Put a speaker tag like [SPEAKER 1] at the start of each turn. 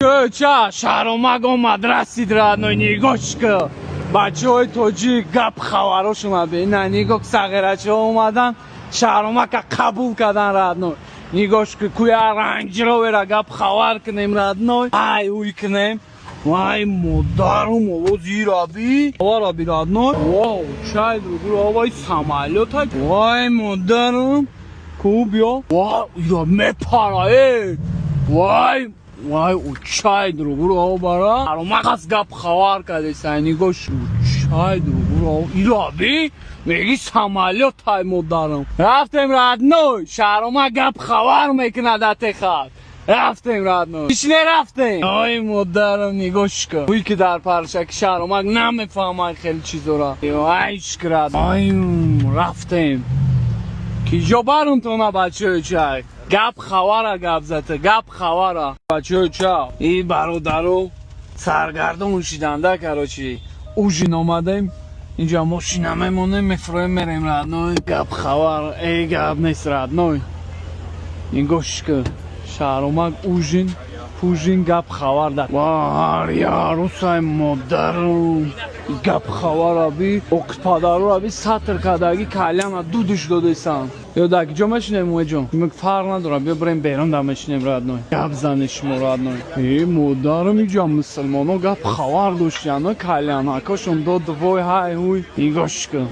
[SPEAKER 1] Кӯча Шаҳромак омад, расид, родной, нигоҳ ка. Бачаҳои тоҷик, гап хабарошона бина, нигоҳ, сағирачаҳо омадан, Шаҳромака қабул кардан, родной. Нигоҳ ки, куя ранҷровера гап хабар кунем, родной. Ай уй кунем. Вай, модарум, овози раби. Раби, родной. Вау, чай другу, вай, самолёта. Вай, модарум. Ку биё. Вай, ира мепара, эй. Вай, вай, учай другу бара. Аромақас гап хабар кардесай, нигоҳ, учай другу. Ира би. Меги самолёт ай, модарум. Рафтем, родной. Шаҳрома гап хабар мекунад атехат. Рафтем, родной. Ишне рафтем. Ой, модарам, нигоҳ кун. Ҳуй ки дар паршаки Шаҳромак намефаҳмад хеле чизора. Ай, шукрат. Ай, рафтем. Киҷо барум тона, бачаҳои чай? Гап хабара, гап зата, гап хабара. Бачаҳои ча, и бародаро саргардон шиданда, короче. Ужин омадем. Инҷа мошина мемонем, мефроем, мерем, родной. Гап хабар, эй, гап нест, родной. Нигоҳ кун. Шаҳромак ужин, пужин, гап хабар да. Вар, ярусай, модарум. Гап хабара би, оқпадаро би сатр кадаги кальяна дудуш додесан. Ё да киҷо мешинем, уэҷон? Мик фарқ надорам, биё бирем берун да мешинем, родной. Гап зане шумо, родной. Э, модарам, иҷа мусулмоно гап хабар доштиян, кальянакошон дод, вой, ҳай ҳуй. Нигоҳ кун.